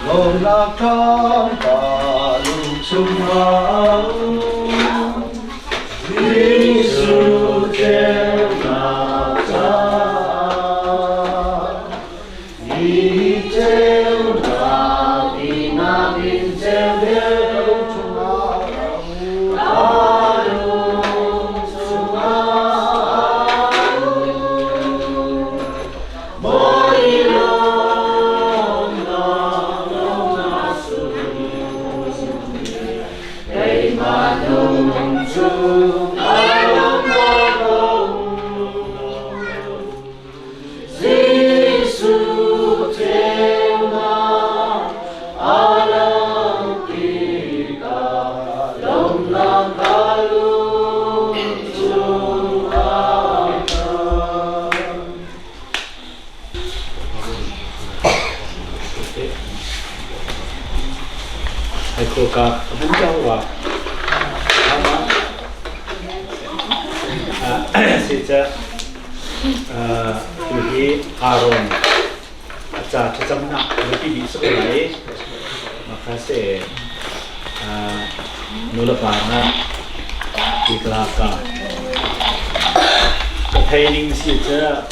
Lawmnak thawng ka lung chungah um. Jesuh ceunak caah Ni ceunak ihnak in ceu deuh ka lung chungah ka lung chungah um. Mawi lawmnak lawmnak sung keimah lung chung a lawmnak a um. Jesuh ceunak a langh tikah lawmnak ka lung chung a khat. Ka bun Si ca tu hi Aaron a ca thlacamnak biapi bik si ko lai. Maka se nulepa na iklaka ka thei ning si ca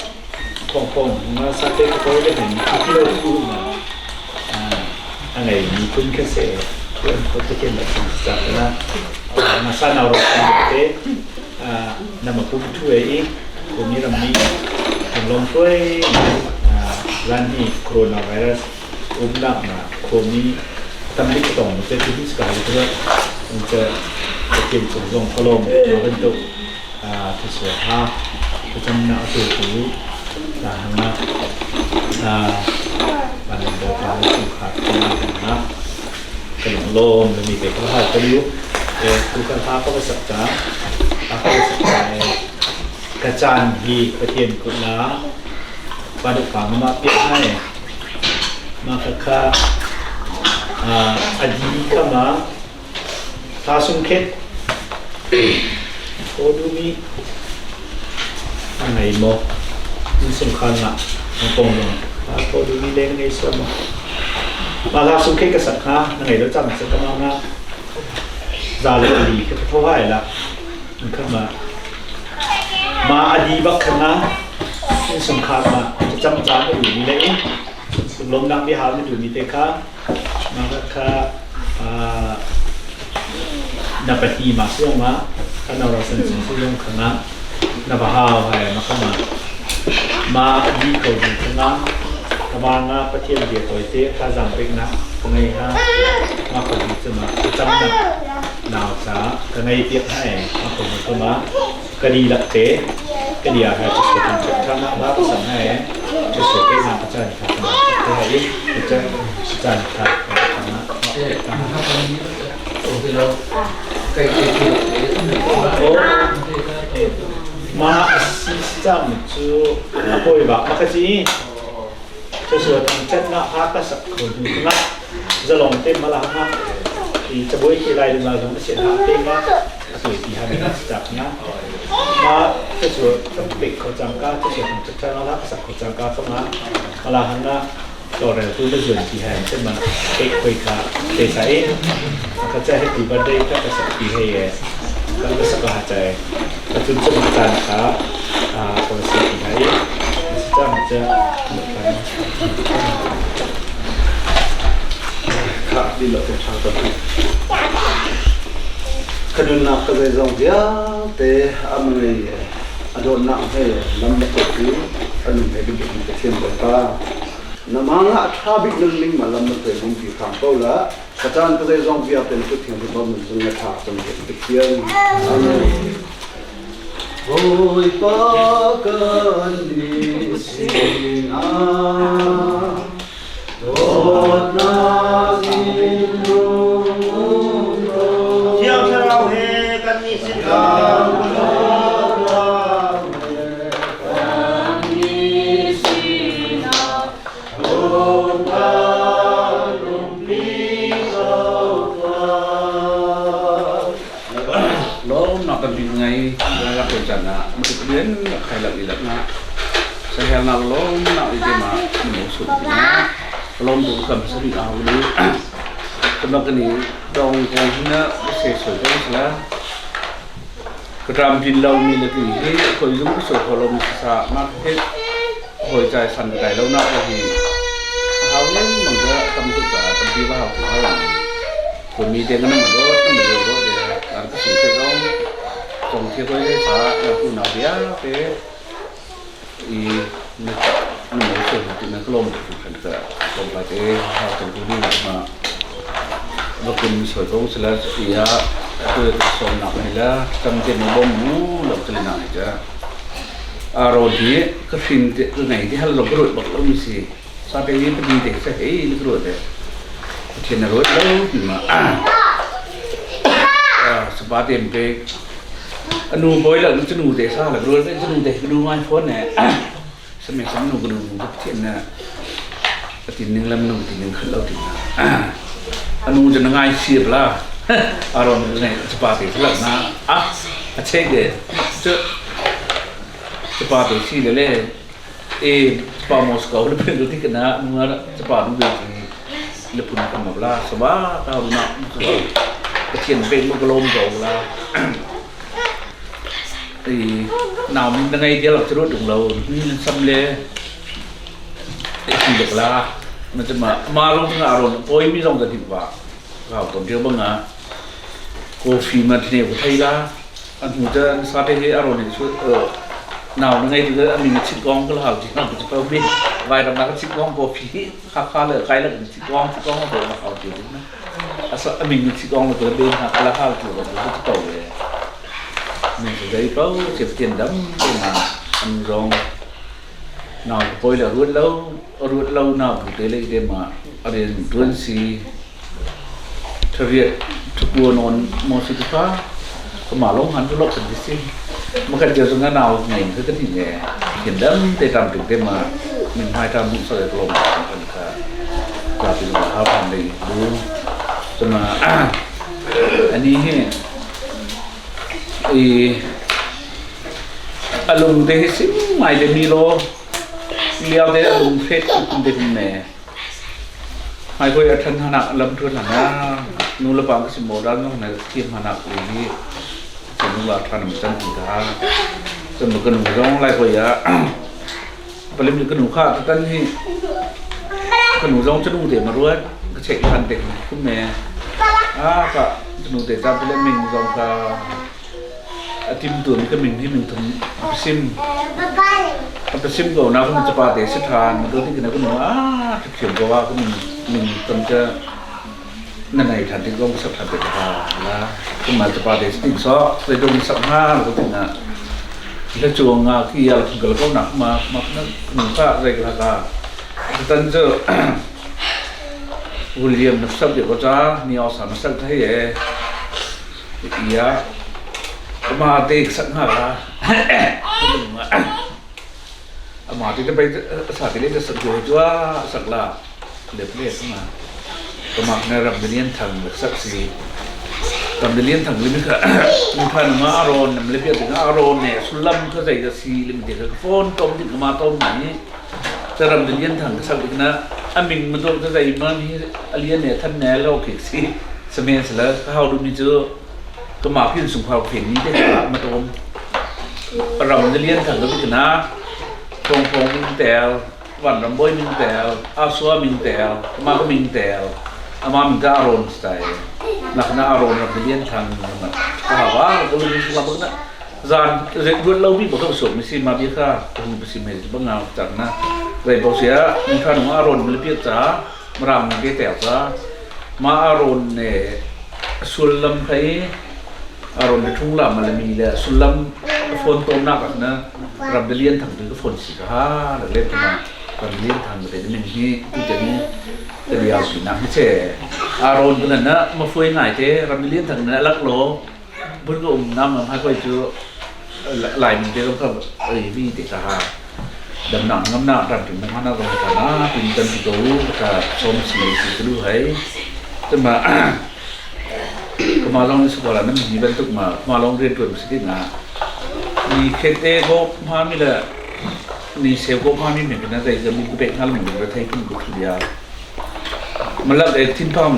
Thawngpawng nga sate ka kawl le hin a kilo tu na a ngei mi phun kha se tuan ko te ken la chung sa na na sa na ro te na ma pum thu e i ko mi ram mi kan lom tuai lan hi coronavirus umnak na khomi tambik tong te tu hi ska le tu che ke chung zong kolom bantuk thluachuah ha thlacamnak a petu hna hangah van Bawipa le chungkhar hna ka lunglawm mi te ka hal ka lu tu kan hla ka va sak ca ka va sak ca ka caan hi Pathian kut la pa duk pa ma piak nai ma kha kha adi kha ma Thla sung khet Aw duhmi a ngei maw? Innchungkhar ngah na pong dong. Aw duhmi le na ngei sual maw? Mah hla sung khet ka sak hnga na ngei lo cang sa ka ma nga za le ali ka tho hai la kha ma ma adi bak kha nga innchungkhar ma cam cam na duhmi le in lomnak bia hal na duhmi te kha Mah kha na pahnih ma si zong ah kan ro san chung si zong kha nga na va hau hai ma kha ma ma di ko du kha nga ka ma nga Pathian bia tawi te kha zang pek na ka ngei ha ma ko du cu ma cam na nau ca ka ngei piak hai ma ko du ka ma ka di lak te ka dia ha chu kan chak tha na ba ka sam hai chu so pe na ka chan kha ka te hai i cha chan kha ka na Ma system cu a poi bak ma ka ci cu su thang chat na ha ka sak kho du nga zalong te mala nga i cabuai khi lai lung zong a sian ha te ma a sui ti ha na chak nga ma cu su pe kho chang ka cu su thang chat na la ka sak kho chang ka nga mala hang na tawlrel tu na zuan ti hai te ma pe khoi kha te sai ka cha happy birthday ka ka sak ti hei e ka ka sak ha chai ka chun chum chan kha a ko si ti hai si cham cha Kha di lo te tha ta ka nunnak ka zeizong vialte a mangei a dawtnak he lam na kawtu a nun he biak in Pathian Bawipa na mang ah a ṭha bik nan ning ma lam na tuai mung pi hram ko la ka caan ka zeizong vialte na kut thiang bom nan cung na ṭha cang Pathian. Amen. Bawipa kan ni sinah dawtnak in rung um Thiang Thlarau he kan nih sin Lawmnak tampi ngai rak ko can ah matuk rian khai lak i lak na sahel nak lawmnak i te ma nu su na. Kalom tu kam sari a hau ni. Kamak ni dong kong hina se soi dong sala. Katram pin lo mi le ti hi khoi lung so kho lo mi sa ma he hoi chai san kai lo na la hi. Hau len mang ka tam tu ka tam pi ba hau tu hau. Ko mi te ngan ma do ma do do de kan ka su te dong. Tong the koi le sa la ku na bia te i na na mo so ti na klom tu khan ka kom pa te ha tong tu ni ma ba kun so tong sala ya tu som nak ni la tam te mo bom mu lo te na ni ja a ro hi ka phim te ka ngai ti hal lo ka rot bak lo mi si sa te yi pa di te sa hei ni ka rot te thian na rot lo ti ma sa ba tem pe anu boy la nu nu te sa la rot te nu te nu mai phone ne same sam nu nu nu thian na tin ning lam nu tin ning khat lo tin na anu je na ngai siap la aron ne chapa te la na a a che de che chapa te si le le e chapa Moscow le phen ti kana nu chapa nu be le pun kam la saba ta na Pathian pek mo kalom ko la i nau min na ngai dia lo churu dung lo ni sam le e si dek la ma chama ma long nga ron poi mi zong da ti ba ka ton dia bang a coffee ma thne ko thai la an hu cha sa te he aron ni su nau na ngai ti ga min chit gong ko la ti na ko pa bi vai ram na ka chit gong coffee kha kha le kai la chit gong chit gong ko ma khao ti na asa aming chit gong ko be ha la ha ti ko ko ti tau le mình sẽ giấy bao chụp tiền đấm để mà ăn rong nào tôi là ruột lâu nào cũng tới lấy để mà ở đây ruột xì thực hiện thực của non mò xì phá mà lông hắn cứ lộc thành cái mà cái điều chúng nào ngày cứ cái gì nhẹ hiện đấm để làm được để mà mình hai trăm cũng sẽ lồng phần cả cả từ là hai phần này đúng cho mà anh ấy i alung te hi sim ngai le mi lo liao te alung fet kum te ne mai koi athan hana lam thun hana nu la pang sim mo ran nong na thiam hana ku hi nu la than chan ti ka chan mo kan rong lai koi ya palim ni kan kha tan hi kan rong chanu te ma ruat ka chek than te kum me a ka chanu te ta pile ming rong ka tim tu mi ka min hi min thum sim ka sim ko na ko chapa te se than ma do ti na ko no a thiam ko wa ko min min tam cha na nei than ti gong sak than te ka la ko ma chapa te tin so le dong sak ha ko tin na le chuang nga ki ya ko ko na ma ma na nu ka zai ka ka tan cho William na sak de ko cha ni o sa na sak thai ye ya ma te sak nga la ama te pai sa te le sak jo jo sak la le ple ma ka ma na ram lian thang sak si ram lian thang le mi ka mi phan ma ron nam le pia te nga ron ne sulam kha zai ga si le mi te ka phone tom ti ma tom ni ta ram lian thang sak na aming ma to ka zai ma ni alian ne than ne lo ki si same sala ka hau du mi chu ka ma phin sung phau phin ni te ka ma tom ram lian thang ka bi na tong phong min tel wan ram boi min tel a sua min tel ma ka min tel ama min ka aron style nak na aron ram lian thang ma ka wa ko lu la bang na zan re ruat lo bi bo ka so mi si ma bi kha ko bu si me bang ngao chak na rei bo sia mi kha no aron mi pi cha ram ke tel cha ma aron ne sullam khai aron ne thung la ma le mi le sullam phone tom nak na ram de lian thang tu ka phone si ka ha la le ma ram lian thang de min hi tu te ni te riau si na che aron tu na ma phui ngai te ram lian thang na lak lo bun ko um nam ha koi chu lai min te ko ei bi te ka ha dam nak ngam na ram tin na na rong ka na tin tan ti ko ka som si si lu hai te ma ka ma long su ko la nam ni ban tuk ma ma long rian tuan si na ni khete ko ma mi la ni se ko ma mi me na dai ga mi ku pe ngal mu ra thai kun ku thu ya Malak e thinphang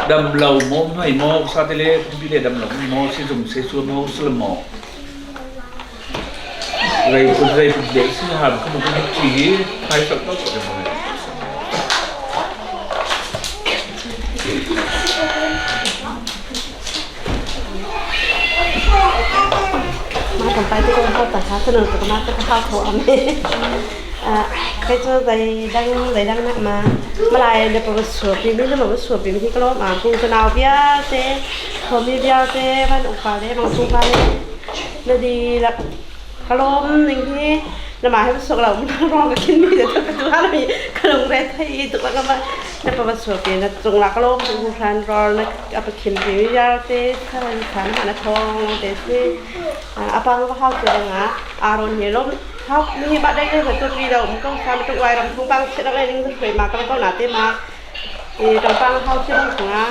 dam lo maw mai maw satele pumpi le dam lo maw sizung se su maw sulam maw rei pun rei pun le si ha ko mo ko chi hi phai sak to ko mo. Ma kan pai te ko hau ta kha sanu to ma ta hau tho ame. Kai chu dai dang dai dang nak ma malai le pa su pi mi ma su pi mi ko ma ku ka nau bia te khomi bia te van upa le mang chung pa le na di lak kalom ning hi na ma he sok lo rong ka khin mi le ka tu ha mi kalung re thai tuk la ma na pa su pi na chung la kalom tu hran ror na apa khin pi mi ya te khan khan na thong te si apang va hau te nga aron he lom hau mi ba dai le tu ri do mu kong sam tu wai ram thung bang che dang ning hrui ma ka ko na te ma e tong pang hau che dang nga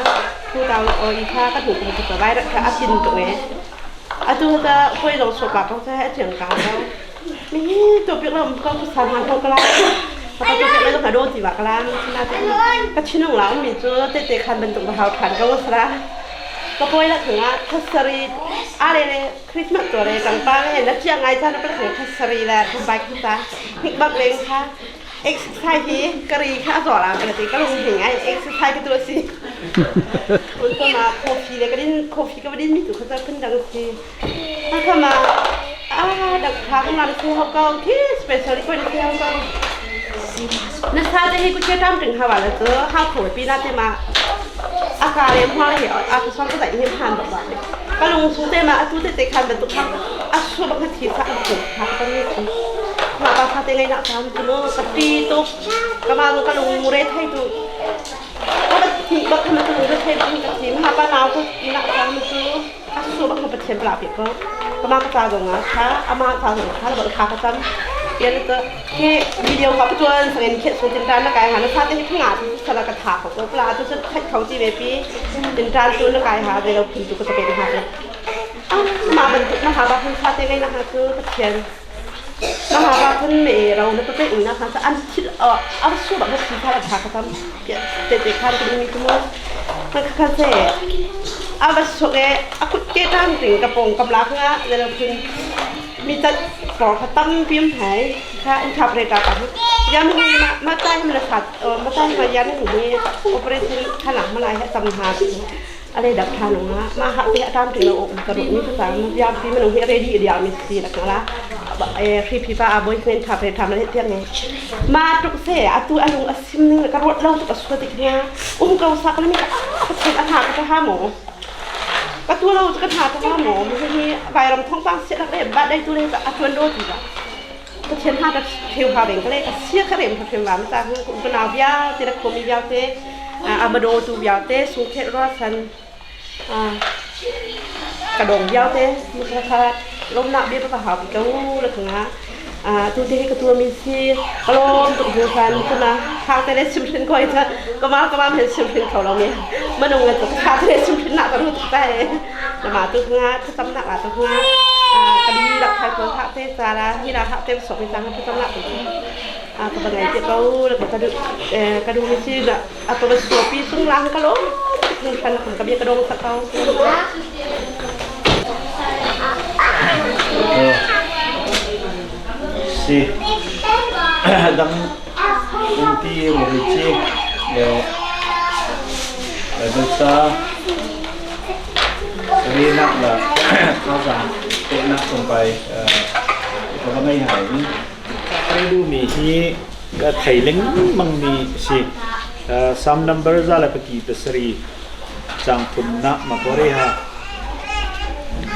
thu tao o i kha ka thu ku ka vai ra ka asin tu e atu ta koi dong so pa ko sa chiang ka do mi tu pi lam ko san han ko kala ka tu pi le ka do ti ba kala na te ka chinung la mi chu te te khan ban tu hau than ko sra ก็ป่วยละถึงอ่ะทัศรีอะไรเลยคริสต์มาสตัวเลยต่างๆเห็นแล้วเชียงไงจ้าเป็นของทัศรีแหละทำไปขึ้นตาฮิกบักเลงค่ะเอ็กซ์ไซส์ฮีกะรีค่ะสอนละปกติก็ลงถึงไงเอ็กซ์ไซส์ก็ตัวสิคุณก็มาโคฟีเลยก็ดิ้นโคฟีก็ไม่ดิ้นมีตัวเขาจะขึ้นดังสิถ้าเข้ามาอ่าดักทางมาคือเขาก็ที่สเปเชียลคนที่เขาก็那啥的，个街长正好完了，这好口比那的嘛。阿家咧，看咧，阿个双个在那看吧。个龙书的嘛，阿都在在看的都看，阿书把个题材阿个看个那个，มาปาซาเตไงนะซามตุโนกะตีตุกะมาโนกะลุงเรไทตุก็บัดทีบักทำตุเรไทตุกะทีมาปานาวก็นะซามตุอาสูบักปะเทมปลาเปก็กะมากะซาดงอ่ะค่ะอามาซาดงค่ะแล้วบักคากะซัมเยนตะเควิดีโอเขาปจวนสังเกตเคสุตินรานกายหานะซาเตให้งาสละกะถาของตัวปลาตุจะเขาจีเวปีตินรานตุนกายหาเรเราพินตุกะตะเป็นหาอ่ะมาบรรทุกมาหาบาพันซาเตไงนะคะคือปะเทียน 那哈巴喷没了，那不对，那哈是按起哦，按数吧，那其他的查个他们，对对，看这个你怎么，那看看这，阿不说的，阿คุเจตันถึงกระโปรงกำลังอ่ะแล้วคุณมีจัดปอกตั้มพิมพ์หายค่ะอันขับเรตาปะยันมามาใต้มันขาดเออมาใต้มายันหูนี่โอเปเรชั่นขนาดมาลายตำหาอะไรดับทานงะมาหักที่ตามถึงเราอกกระดูกนี่ภาษายามที่มันเฮเรดีเดียวมีสีละกันละ ครีพีปาบอยเฟนขับไปทำอะไรเที่ยงไงมาตุกเสียอตัวอลุงอซิมนึงกระโดดเล่าตุกสวติเนี่ยอุ้มเกาสักแล้วมีอ้าเช็ดอาหารก็ห้าหมูก็ตัวเราจะกระหาตัวห้าหมูมันมีใบรำท้องฟังเสียแล้วได้บ้านได้ตัวเลยอตัวโดดีละก็เช่นห้าก็เทวหาเบ่งก็เลยก็เสียขเรมเทวหาไม่ต่างกุนาวเบียเจรคมีเบียเตอามาโดตูเบียเตสุเทรสันกระดงเบียเตมุขคาลมหนักเบียปะหาปีเก้าเลยถึงฮะตัวที่ให้กับตัวมีซีลมตัวหัวฟันขึ้นมาทางแต่ได้ชิมชินคอยจะก็มาก็มาเห็นชิมชินเขาเราเนี่ยมันงเงินตัวทางแต่ได้ชิมชินหนักก็รู้แต่ละมาตัวงาถ้าจำหนักละตัวงากะดีหลักไทยเพื่อพระเทศาละที่เราพระเทศสมจังพระจำหนักตัวตัวไงเจ้าแล้วก็กระดูกระดูมีซีละตัวเป็นสัวปีซุ้งล้างก็ลงฉันของกระเบียกระดงสักเขา Si dang unti mo chi le le sa รีนักละข้าวสารเตะนักลงไปเอ่อก็ไม่หายไปดูมีที่ก็ไทยเล้งมังมีสิ sam number za la paki pasari chang thum na ma kore ha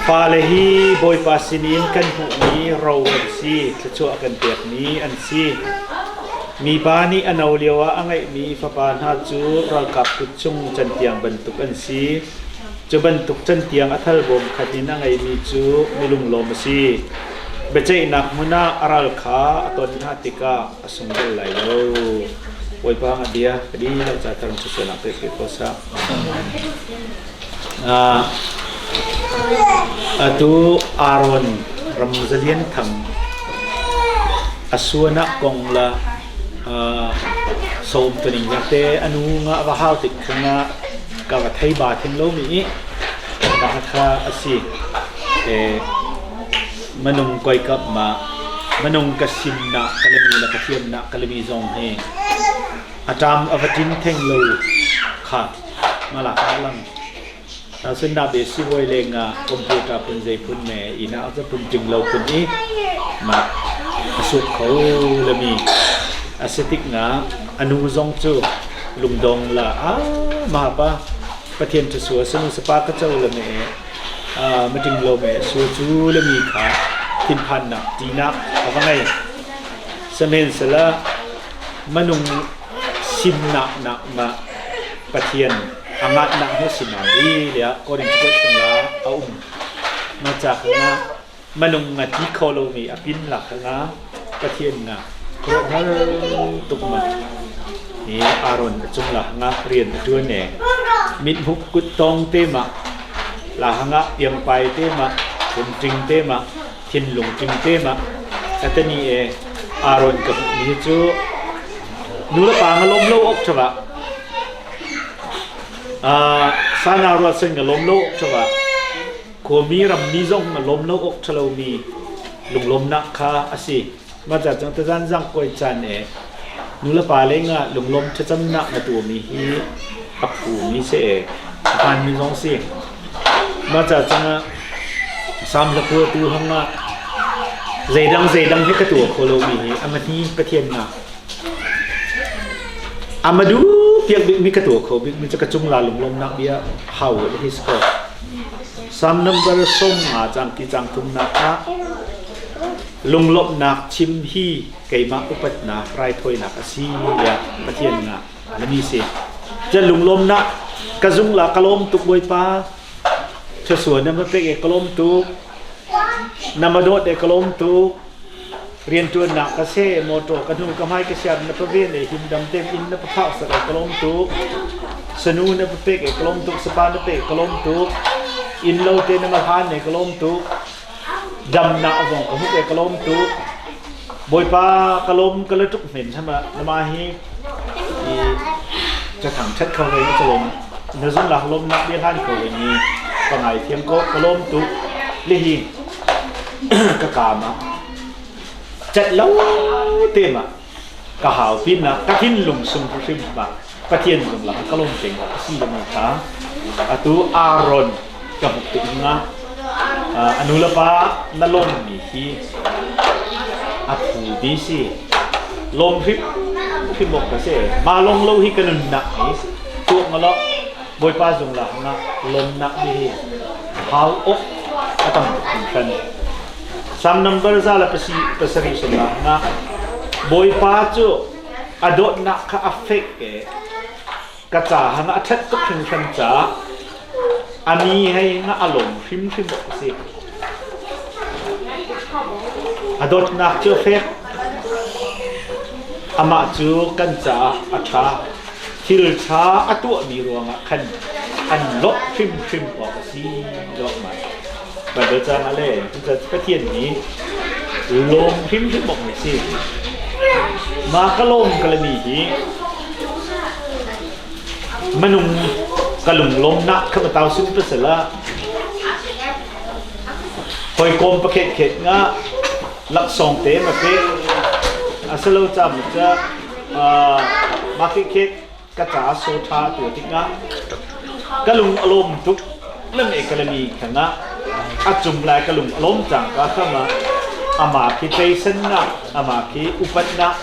fale hi boy pa sinin kan hu mi ro an si thluachuah kan pek mi an si mi pa nih a no lio ah a ngeih mi fapa hna cu ralkap kut chung cantiang bantuk an si cu bantuk cantiang a thalbawm khat in a ngeimi cu milunglawm a si biaceihnak hmun ah a ral kha a ton hna tikah a sung bal lai lo Bawipa nga bia ka di lo ca tarang susunak pe pe ko sa Atu Aaron Ramzalian Thang a suanak kong la. Som tuning te anu nga va hau tik khanga ka va thei ba thing lo mi i na kha asi e manung koi kap ma manung ka sim na kalami la ka thiam na kalami zong he atam avatin theng lo kha mala lang Nasin na be siwoi le nga computer phun zei phun me ina za pum ting lo phun i ma asuk kho lami asitik nga anu zong cu lungdong la a ma pa pathian chu suwa sanu sapa ka cho la me a mating lo me su chu lami kha thinphan nak tinak awangai samen sala manung simnak nak ma Pathian a ngatnak hi si ma li le Korin cakuat chung la a um. Ma ca nga manung nga ti kho lomi a pin lak nga Pathian nga khuaruahhar tuk ma ni Aaron a cung la nga rian a tuan e mithmuk kut tong te ma la hanga piangpai te ma pumting te ma thinlung ting te ma atani e Aaron ka ni cu nu le pa nga lom lo ok chawa sana ruat sen nga lom lo ok chawa khuami rammi zong nga lom lo ok thalo mi lunglomnak kha asi ma cha chang ta zan zang koi chan e nu le pa le nga lunglom thacamnak na tu mi hi a phu mi se e pan mi zong si ma cha changa sam la ko tu hanga zeidang zeidang hi ka tu kho lo mi hi amani pathian na Amadu piak bik mi ka tuah kho bik mi cu ka cung la lunglawmnak bia hau hi si ko. Psalm number 50 cang ki cang thumnak ah lunglawmhnak chim hi keimah upatnak raithawinak a si tiah Pathian nga lami si. Cun lunglawmnak ka zung la ka lawm tuk Bawipa. Thasuan na ma pek e ka lawm tuk. Na ma dawt e ka lawm tuk. Rianṭuannak ka seh, mawṭaw ka hnu ka hmai ka siar na paven e himdam tem in na paphak sak e ka lawm tuk. Sanu na papek e ka lawm tuk, sapa na pek ka lawm tuk. Innlo te na ma hlan e ka lawm tuk. Damnak zong ka hmuh e ka lawm tuk. Bawipa ka lawm ka la tuk hmen hama nama hi i cathang ṭhat kho ve ka lawm. Na zung lak lawmnak bia hlan ko ve ni ka ngai thiam ko ka lawm tuk. Lihi ka kaam ah cat lo te ma ka hau pin ah ka thinlung sung hrim ma Pathian zung lang ka lawm peng awk a si lemi kha atu Aaron ka hmuh tik nga a nu le pa na lawm mi hi a phu bi si lawm hrim hrim awk ka si ma lawng lo hi ka nunnak hi tuah ngalo Bawipa zung la nga lawmnak bi hi hau awk a tam tuk hringhran. Psalm number 107 sungah nga Bawipa cu a dawtnak kha a fek e ka ca hang a ṭhat tuk hringhran caah a mi hei nga a lawm hrimhrim awk a si. A dawtnak cu a fek. Amah cu kan caah a ṭha. Thil ṭha a tuahmi ruangah khan an lawmh hrimhrim awk a si lawmhman. Baibal caang ah le Pathian nih lawm hrimhrim awk a si. Mah ka lawm ka lami hi minung ka lunglawmnak kha matau sim pasal ah hawikom pakhet khet nga laksawng te ma pe asalo cam ca mah khi ka ca so ṭha tu tikah ka lung a lawm tuk lam e ka lami khangah a cung lai ka lung a lawm cang ka khama ama khi tleisannak ama khi upatnak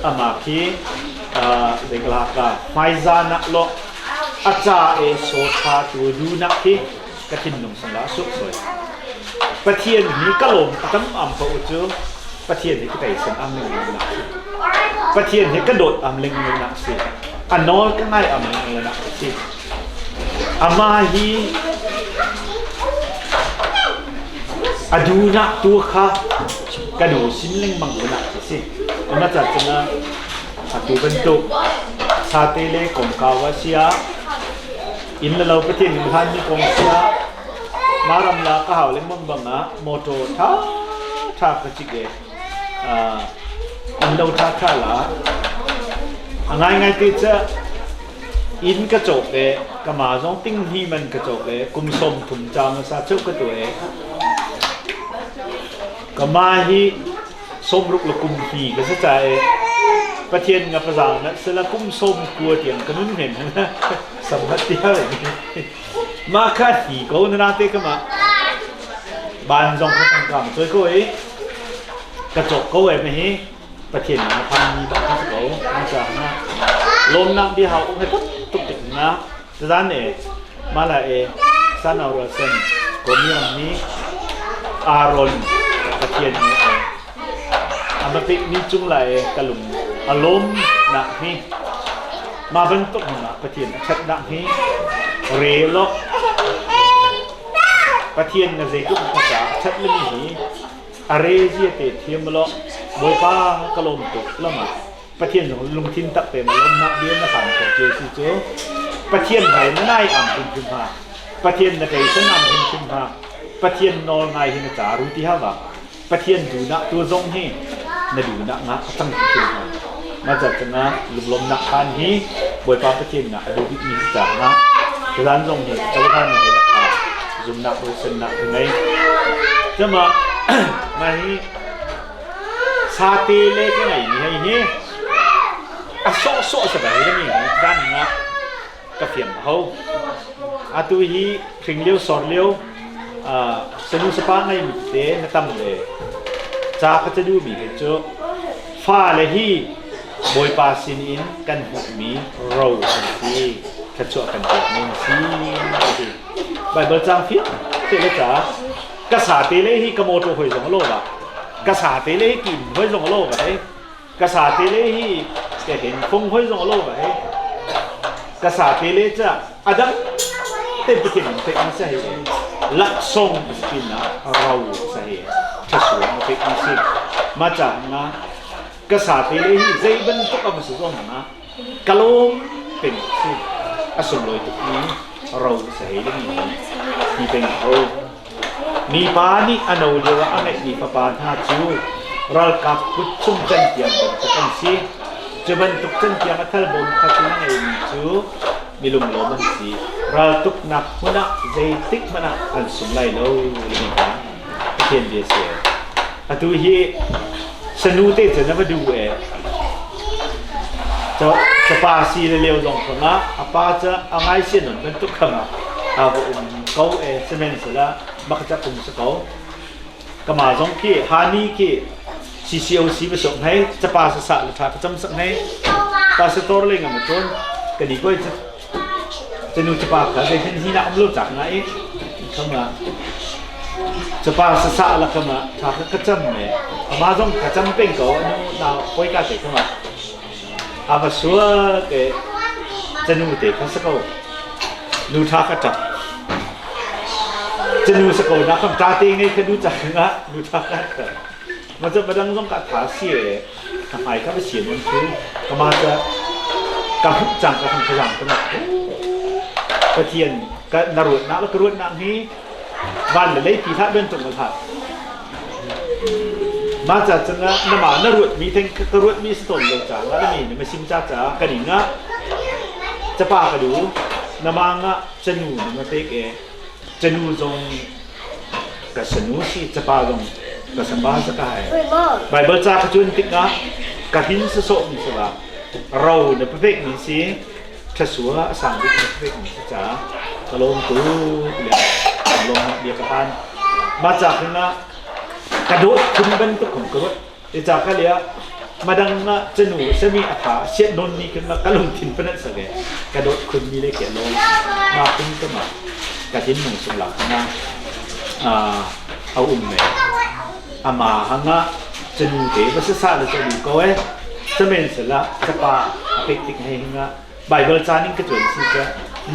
ama khi zeikalaka hmaizanak lo a ca e so ṭha tu dunak khi ka thinlung sangah suk soi Pathian hi ka lawm a tam am ko cu Pathian hi ka teisan am lengmang nak si Pathian hi ka dawt am lengmang nak si a nawl ka ngai am lengmang nak si ama hi a dunak tu kha ka du sin lengmang nak si ama ca cuna atu bantuk sate le kongkau a sia Inn le lo Pathian in hlanmi kong siah mah ram la ka hau lengmang bang ah motor ṭha ṭha ka cik i inn lo ṭha ṭha la. A ngaingai te cu inn ka cawk i ka ma zong ting hnih man ka cawk i kum 30 ca hmasa ceu ka tuah i ka ma hi 60 le kum hnih ka si ca i Pathian nga pazang na sila kum 90 tiang ka nun men samhat tia ma kha hi ko na na te ka ma ban zong ka tangka ma choi ko i ka cawk ko e ma hi Pathian nih a phanmi bak kan si ko. An caah na lawmnak bia hau um he tuk tuk na tazan e mala e sanau rual sen komiang ni Aaron Pathian nih e ama pek mi cung la e kalung alom nak hi ma bantuk na Pathian a that nak hi re lo Pathian na zeitluk ka ca that le mi hi A re zia te thiam law Bawipa ka lawm tuk lamah Pathian zong lungthin tak te na lawmnak bia na hlan ko cio si cu Pathian hai na nai am hrimhrim ha Pathian na kei san am hrimhrim ha Pathian nawl ngai hi na ca ru ti ha wa Pathian duhnak tu zong hi na duhnak nga a cang hrimhrim ha ma ca canga lunglawmnak khan hi Bawipa Pathian nga a duh bik mi si ca nga zan zong hi cohlan na hei lakha zumnak ruahchannak ka ngei. Cama mah hi sate le ka ngei mi hei hi a sawhsawh sa bai mi hi zan nga ka fiam ho. Atu hi hring lio sor lio sanu sapa ngei mi te na tam le ca ka ca du mi he cu fa le hi Bawipa sin in kan hmuhmi ro an si thluachuah kan pekmi an si ti. Baibal caang fiang te le ca ka sa te le hi ka motor hoi zong a lo ba ka sa te le hi kin hoi zong a lo ba hei ka sa te le hi ka hen fung hoi zong a lo ba hei ka sa te le ca adang te pathian in pek sa hi laksong pin ah ro sa hi thasuang pek si ma cha nga ka sa te le hi zei bantuk a va si zong ah ka lawm peng si a sunglawi tuk mi ro sa hei ding mi peng ho mipa nih a no lio ah a ngeihmi fapa hna cu ralkap kut chung cantiang bantuk an si. Cu bantuk cantiang a thalbawm kha cu na ngeimi cu milunglawm an si. Raltuknak hmun ah zeitik hmanh ah an sung lai lo ti kha Pathian bia si. Atu hi sanu te cu na va duh e. Ca pa si le leo zong khong ah a pa ca a ngai sian non bantuk khang ah a va um ko e sihmanhsehlaw bak ca kum si ko. Kama zong khi hani khi CCOC va sok hei capa sa sa le tha ka cam sak hei pastor le ngam chon ka ni koi chanu chapa kha zei hin hi na um lo chak nga i khama chapa sa sa la khama tha ka ka cam me ama zong ka cam peng ko anu na koi ka te khama ava sua ke chanu te kha sa ko nu tha ka tap chanu sa ko na kham ta te ngai kha nu chak nga nu tha ka ka ma cha badang zong ka tha si e ka hmai kha ba sian on thu ka ma cha ka huk chang ka hang khazang ka Pathian ka na ruat nak le ka ruat nak hi van le lei pi hlah bantuk ma hlah ma cha changa na ma na ruat mi theng ka ruat mi si ton lo cha nga mi na ma sim cha cha ka ni nga chapa ka du na ma nga chanu na ma pek e chanu zong ka sanu si chapa zong ka sapa sa ka hai Bible cha ka chun tik nga ka hin sa so mi sa ba ro na pek mi si Thlasua a sang bik na pek mi si ca ka lawm tuk le lawm nak bia ka han. Ma ca khin ah ka dawt khun bantuk khun ka ruat. Ti ca ka lia madang nga chanu sami atha siat non ni khin ma ka lungthin panat sage ka dawt khun mi le ke lawm ma kun ka ma ka hin nung sung lak na a um me ama hanga chanu te va sa sa le cha du ko e samen sala chapa a pek tik hei hinga Bible caan in ka cuan si cu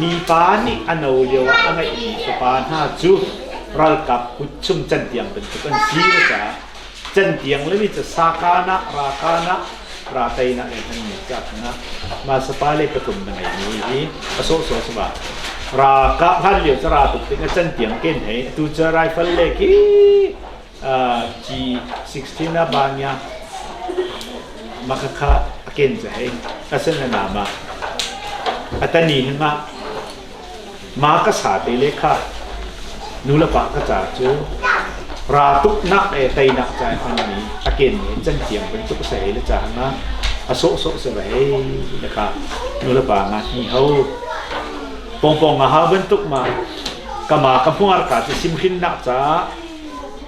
mipa nih a no lio ah a ngeihmi fapa hna cu ralkap kut chung cantiang bantuk an si na caah cantiang le mi cu saka nak raka nak ratei nak in an mi ca thana ma sapa le pathum na ngei mi hi a sawh sawh saba ra ka hlan lio ca ra tuk ting a cantiang ken hei tu ca rifle le ki G16 a banya makakha a ken ca hei asen na ma atani hinga ma ka sa te le kha nu le pa ka ca cu ra tuk nak e tei nak ca hman mi a ken ne chan tiang bantuk se le cha nga a so so se va hei le kha nu le pa nga hi ho pong pong nga ha bantuk ma kama ka phungar ka chu simhrin nak ca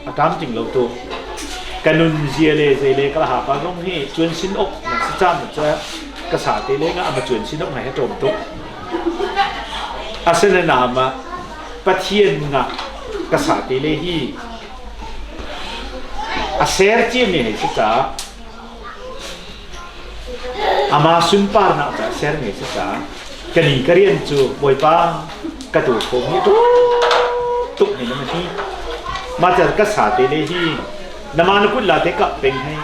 a tam ting lo tu kanun zia le zei le kala ha pa zong hi chuan sin ok na si cham cha ka sa te le nga ama chuan sin ok ngai ha tom tuk asena nama Pathian nga ka sa te le hi a ser chi mi hei si ca ama sunpar nak ca ser mi si ca kani ka rian cu Bawipa ka tu kho mi tu tuk ni na hi ma car ka sa te le hi nama na kut la te kap peng hei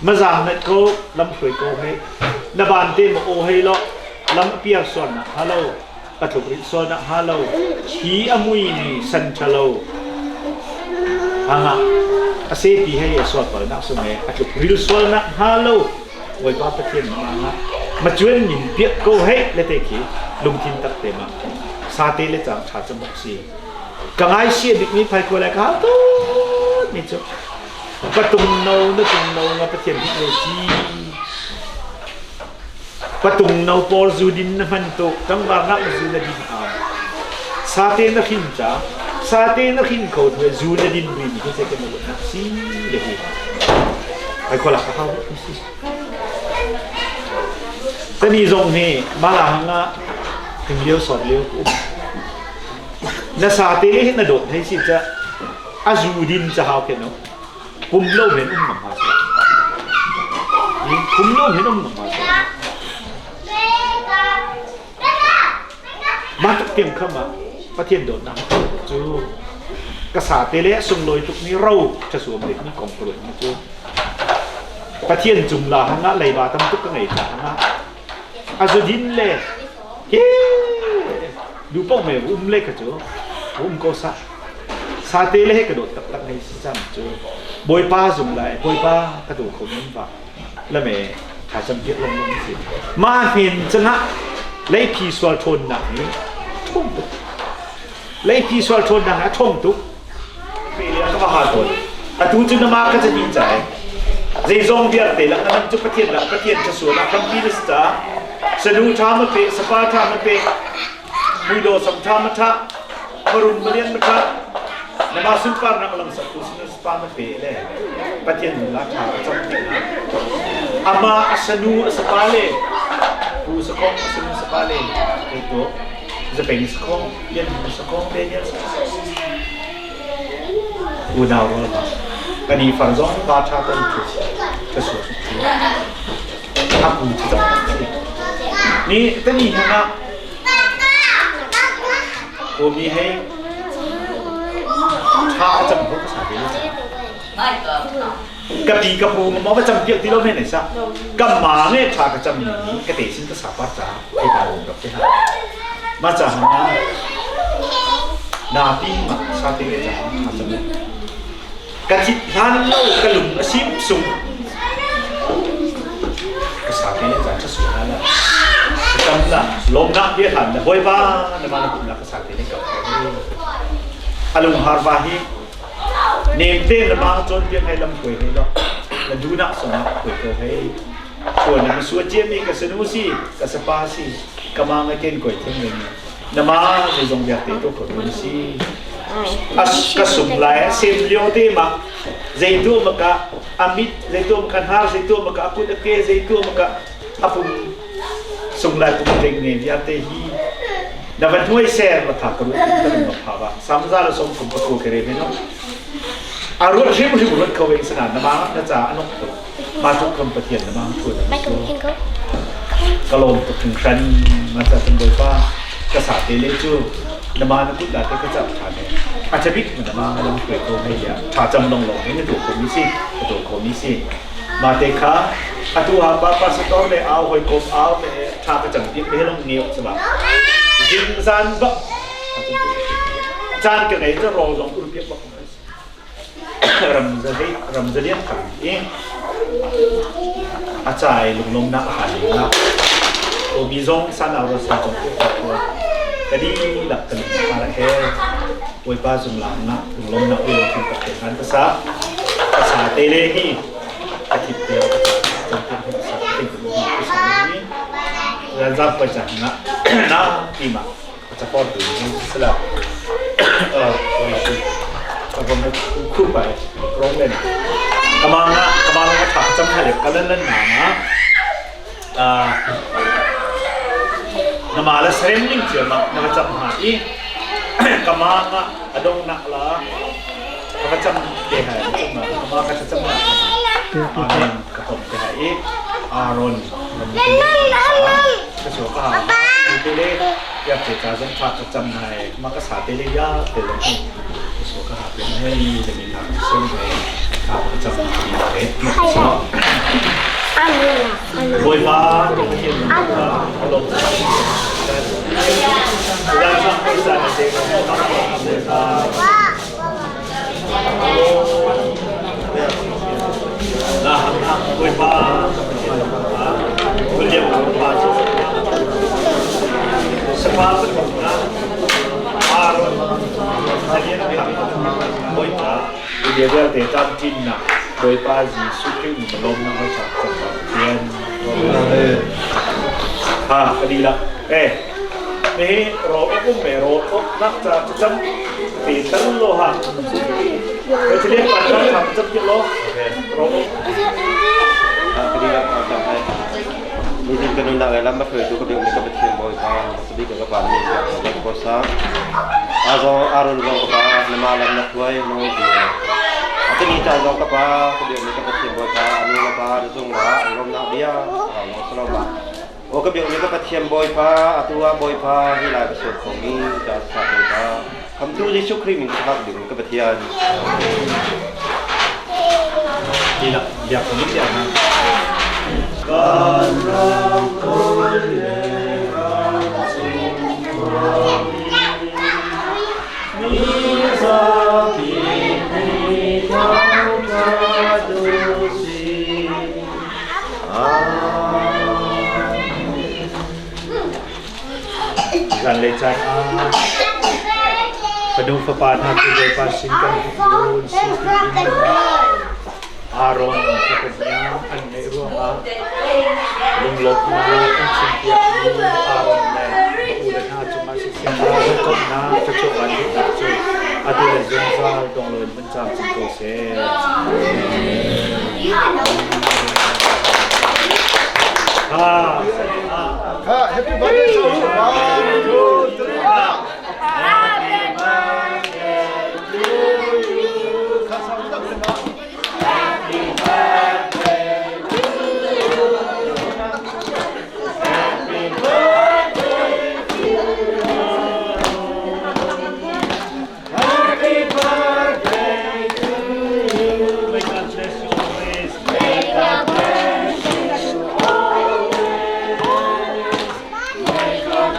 ma zang nat ko lam hruai ko hei na ban te ma o hei lo lam piar suan na halo ka tluk rih sual nak hnga lo hi a mui mi san ṭhalo hangah a se pi hei a sual pal nak sung e a tluk ril sual nak hnga lo Bawipa Pathian ma ma cuan min piak ko hei le te khi lungthin tak te ma sate le chang ṭha cu bok si ka ngai sia bik mi phai ko lai ka to mi cu ka tung no na tung no nga Pathian bik le si Patung no pawl zu din na hman tuk, tlangval nak zu na din hau. Sate na hrin ca, sate na hrin kho hnu zu na din ri mi khi kan na si le hi. Ai khola ka hau si. Tani zong hi mala hanga hing lio sot lio ku. Na sate le hi na dot hei si ca a zu din ca hau ke no. Pum lo men um ngam ha seh. Pum lo men um ngam ha seh. Mah tuk tiang kham ah Pathian dawtnak cu ka sa te le sunglawi tuk mi ro ṭhasuam dik mi kong ka ruat mi cu Pathian cung la hangah leiba tam tuk ka ngei ta hangah a zudin le he du pong me um le ka cu um ko sa Sate le he ka dawt taktak hei si cang cu. Bawipa zung lai, Bawipa ka daw kho men ba. Lame thlacam piak lengmang si. Ma hen cangah leiphi sual ṭhawnnak hi ṭhawng tuk. Leiphi sual ṭhawnnak a ṭhawng tuk. Pe le ka va ha tawn. Atu cu na ma ka cadi cai. Zeizong vialte lak na cu Pathian lak Pathian ṭha sual ah hrampi na si caah sanu ṭha ma pe, sapa ṭha ma pe, Muidaw sam ṭha ma ṭha, marum malian ma ṭha, nama sunparnak lamsak tu sin spa ma pe le Pathian nula ṭha a cam ti na. Ama a sanu a sapa le pu sakhong a sanu sapa le to zapeng sakhong lian sakhong Daniel sakhong unau rual ma kan i far zong pa ṭha ton thu ka su a pu cu tak ni tani hna Kawmi hei ṭha a cam ko ka sa te ka pi ka pu ma va cam piak ti lo men ai sa ka ma nge ṭha ka cam ni ka te sin ka sa par ca thei ta rum rak te ha ma cha ha na na pi ma sa te le cha ṭha cam ka thit hlan lo ka lung a sim sung ka sa te ca ṭha su hna la ka tam la lawmnak bia hlan na bawipa na ma na kum la ka sa te ne ka a lung har va hi nem te na ma cawn piak hei lam kuai hei lo na du nak song kuai ko hei chuan na sua cia mi ka sanu si ka sapa si ka ma nga ken koi theng ni na ma zeizong vialte to ko tu si ka sum lai sem lio te ma zeitu ma ka amit zeitu ma ka hnar zeitu ma ka akut ake zeitu ma ka apum sung lai pum teng nge vialte hi na van hnuai ser la tha ka ru ka ma pha ba samza la som kum ko kere me no a ruat hrim hrim ruat ko weng sana na ma na cha anok to ma tu kam pathian na ma thu na ka lawm tuk hringhran ma cha kan bawipa ka sa te le cu na ma na kut la te ka chap tha ne a chabik na ma lam kwe ko hei ya tha cham long long ne tu ko mi si tu ko mi si ma te kha atu ha pa pa sa tor le au hoi kom au me tha ka cham pi me long ngiok sa ba jing zan ba chan ka ngai cha ro zong ur piak bak Ramzalian kami. A ca i lunglawmnak a hal lengah Obi zong san au sa cong ko ko ka dihlak kan ala he Bawipa zunglang nak lunglawmnak ui lungthin ka pek han ka sa ka sa te le hi ka thit te ka cong te hi sa te ka sa hi zan zap pa cang na na ti ma ka chapor tu ni sala ka vom khu pai rong len kamanga kamanga tha cham hale kalan lan na na nama la serem ning chia ma na cham ha i kamanga adong nak la ka cham te hai cham ma kama ka cham ma amen ka kom te hai i Aaron ka so ka te le ya te cha zong tha ka cham hai ma ka sa te le ya te le ka so ka ha pe hai le mi tha sem hai ka ka cham te so Bawipa Pathian a lawm Bawipa Pathian Sapa Aaron Bawipa Bia vialte tlamtlinnak Bawipa Jesuh Khrih min lawmnak kan sak cang Pathian. Ha ka dihlak. Eh, nihi ro um me ro nak ca cam te tal lo ha. Kai chile pa ta tham chap ke lo. Ro Ka dihlak cam hai. Nihin kan nunnak le lam a hruaitu ka biakmi ka Pathian Bawipa, hmasa bik ka pa na min ka ko sa. Azong Aaron zong ka pa, na ma lam na hruai na ngol tu. Atani ca zong ka pa, ka biakmi ka Pathian Bawipa, anu na pa na zung la an lawmnak bia, lo saloma. O ka biakmi ka Pathian Bawipa, atu ah Bawipa hi lai ka suat khomi ca sa Bawipa. Khamtu Jesuh Khrih min ka hak ding ka Pathian. Dihlak biak ko ning na. Kan ram kawl le ram chung khuami mi zapi nih thangṭhat u sih. Zanlei caan ah fanu fapa hna cu Bawipa sin kan tlun si tiin Aaron fapa an ngeih ruangah lunglawmhnak an chimpiakmi Aaron le a ule hna cungah siseh hawikomhnak thluachuah an duhnak cu atu le zungzal dong loin hmun camcin ko seh. Happy birthday to you. One, two, three, Happy birthday to you. Happy birthday to you. Happy birthday to you. Happy birthday to you. May God bless you always. May God bless you always. May God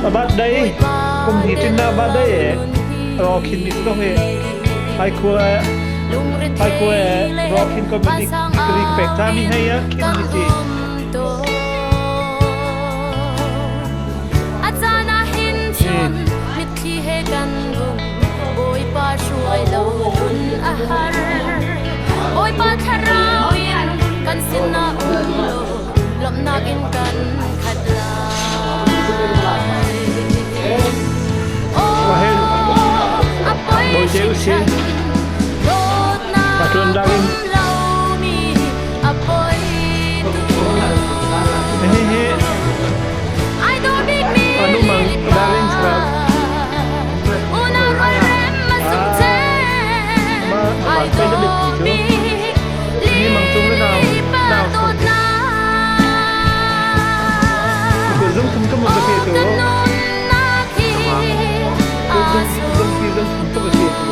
A birthday kum hi tin na birthday e ro khin mi to he hai khua hai khua ro khin ko mi dik pek ta mi hei a khin mi si. Bawi usih. Patun daging. Hihi anu mang daging sarap. Ma ma pe da bit chu. Ni mang chung le nau nau. Ko zum thum ka mo ka tu. Ko zum zum ki zum thum ka mo tu.